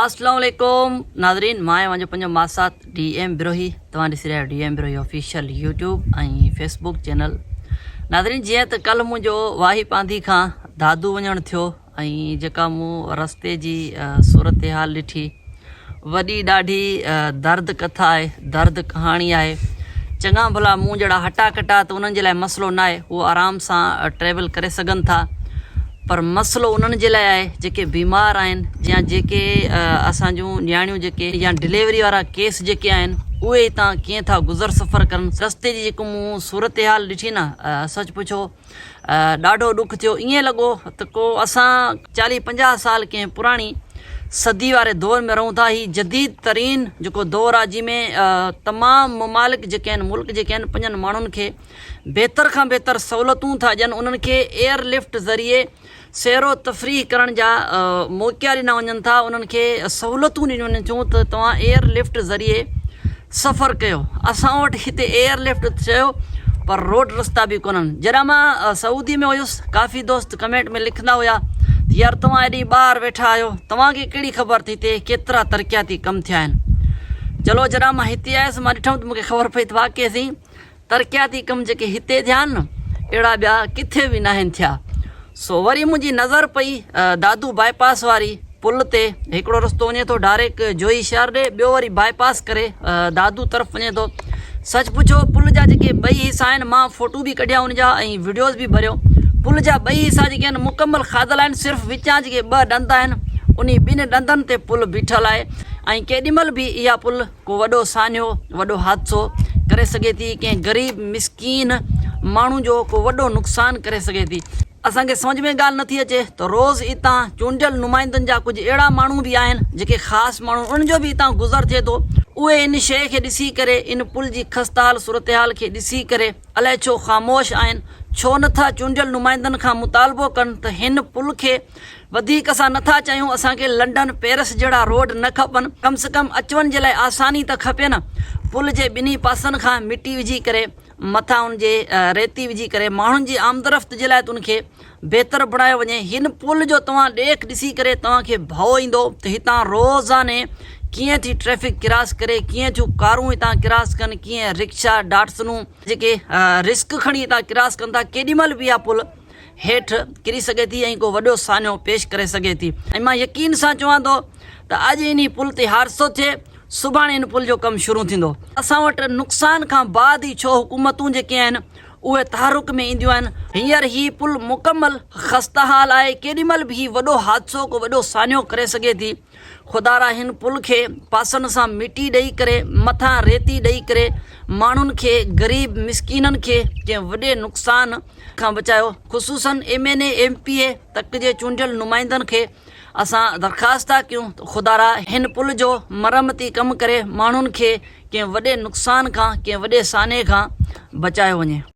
اسلام عليڪم ناظرين مان آهيان اوهان جو پنهنجو ماسات ڊي ايم بروهي توهان ڏسي رهيا آهيو D M Brohi official YouTube ۽ Facebook channel ناظرين جيئن ته ڪلهه منهنجو واهي پانڌي کان دادو وڃڻ ٿيو ۽ جيڪا مون رستي جي صورتحال ڏٺي وڏي ڏاڍي درد ڪٿا آهي درد ڪهاڻي آهي چڱا ڀلا مون جهڙا هٽا ڪٽا ته انهن جي لاء مسئلو نه آهي هو آرام سان ٽريول ڪري سگهن ٿا پر مسئلو انهن جي لاء آهي جيڪي بيمار آهن يا جيڪي اسان جون نياڻيون جيڪي يا ڊليوري وارا ڪيس جيڪي آهن اهي هتان ڪيئن ٿا گذر سفر ڪن رستي جي جيڪو مون صورتحال ڏٺي نه سچ پڇو ڏاڍو ڏک ٿيو ائين لڳو ته ڪو اسان چاليهه پنجاهه سال ڪنهن پراڻي صدي واري دور ۾ رهون ٿا هي جديد ترين جيڪو دور آهي جنهن ۾ تمام ممالڪ جيڪي آهن ملڪ جيڪي آهن پنهنجن ماڻهن کي بهتر کان بهتر سهولتون ٿا ڏين انهن کي ايئر لفٽ ذريعي سير و تفريح ڪرڻ جا موقعا ڏنا وڃن ٿا انهن کي سهولتون ڏنيون وڃن ٿيون ته توهان ايئر لفٽ ذريعي سفر ڪيو اسان وٽ هتي ايئر لفٽ چيو پر روڊ رستا به ڪونهن جڏهن مان سعودي ۾ هيس ڪافي دوست ڪمينٽ ۾ لکندا هيا ته يار توهان ايڏي ٻاهر ويٺا آهيو توهان کي ڪهڙي خبر ته هتي ڪيترا ترقياتي ڪم ٿيا آهن چلو جڏهن مان هتي آيس مان ڏٺم ته مونکي خبر پئي ته واقعي سائين ترقياتي ڪم جيڪي هتي ٿيا آهن نه اهڙا ٻيا ڪٿي به ناهن ٿيا. سو وري منهنجي نظر پئي دادو باء پاس واري پل تي هڪڙو رستو وڃي ٿو ڊائريڪ جوهي شهر ڏي ٻيو وري باء پاس ڪري دادو طرف وڃي ٿو. سچ پڇو پل جا جيڪي ٻئي حصا آهن مان فوٽو به ڪڍيا ان جا ۽ وڊيوز به ڀريو پل جا ٻئي حصا جيڪي آهن مڪمل کاڌل آهن صرف وچان جيڪي ٻه ڏند آهن انهي ٻن ڏندن تي پل بيٺل آهي ۽ ڪيڏي مهل به اها پل ڪو وڏو سانحو، وڏو حادثو ڪري سگهي ٿي، ڪنهن غريب مسڪين ماڻهو جو ڪو وڏو نقصان ڪري سگهي ٿي. اسان کي سمجهه ۾ ڳالهه نٿي اچي ته روز اتان چونڊيل نمائندن جا ڪجهه اهڙا ماڻهو به آهن جيڪي خاص ماڻهو انهن جو به اتان گذر ٿئي ٿو اهي ان شيء کي ڏسي ڪري ان پل جي خسته حال صورتحال کي ڏسي ڪري الائي ڇو خاموش آهن ڇو نٿا چونڊيل نمائندن کان مطالبو ڪن ته هن پل کي وڌيڪ اسان نه ٿا چاهيون اسان کي لنڊن پيرس جهڙا روڊ نه کپن ڪم سي ڪم اچ وڃ جي لاء آساني ته کپي نه پل جي ٻنهي پاسن کان مٽي وجهي ڪري مٿان ان جي ريتي وجهي ڪري ماڻهن جي آمدرفت جي لاء ته ان کي بهتر بڻايو وڃي هن پل جو توهان ڏيک ڏسي ڪري توهان کي ڀؤ ايندو ته هتان روزاني ڪيئن ٿي ٽريفڪ ڪراس ڪري ڪيئن ٿيون ڪارون هتان ڪراس ڪن ڪيئن رڪشا ڊاٽسنون جيڪي رسڪ کڻي هتان ڪراس ڪن ٿا ڪيڏي مهل به اها پل هيٺ ڪري سگهي ٿي ۽ ڪو وڏو سانحو پيش ڪري سگهي ٿي ۽ مان يقين سان چوان ٿو ته اڄ انهي پل تي حادثو ٿئي سڀاڻي ان پل جو ڪم شروع ٿيندو. اسان وٽ نقصان کان بعد ئي ڇو حڪومتون جيڪي آهن اهي تحرڪ ۾ اينديون آهن هينئر هي پل مڪمل خسته حال آهي ڪيڏي مهل به هي وڏو حادثو ڪو وڏو سانحو ڪري سگهي ٿي خدارا هن پل کي پاسن سان مٽي ڏئي ڪري مٿان ريتي ڏئي ڪري ماڻهن کي غريب مسڪينن کي ڪنهن وڏي نقصان کان بچايو خصوصن M N A M P A تڪ جي چونڊيل نمائندن کي اسان درخواست ٿا ڪيون ته خدارا هن پل جو مرمتي ڪم ڪري ماڻهن کي ڪنهن وڏي نقصان کان ڪنهن وڏي سانحي کان بچايو وڃي.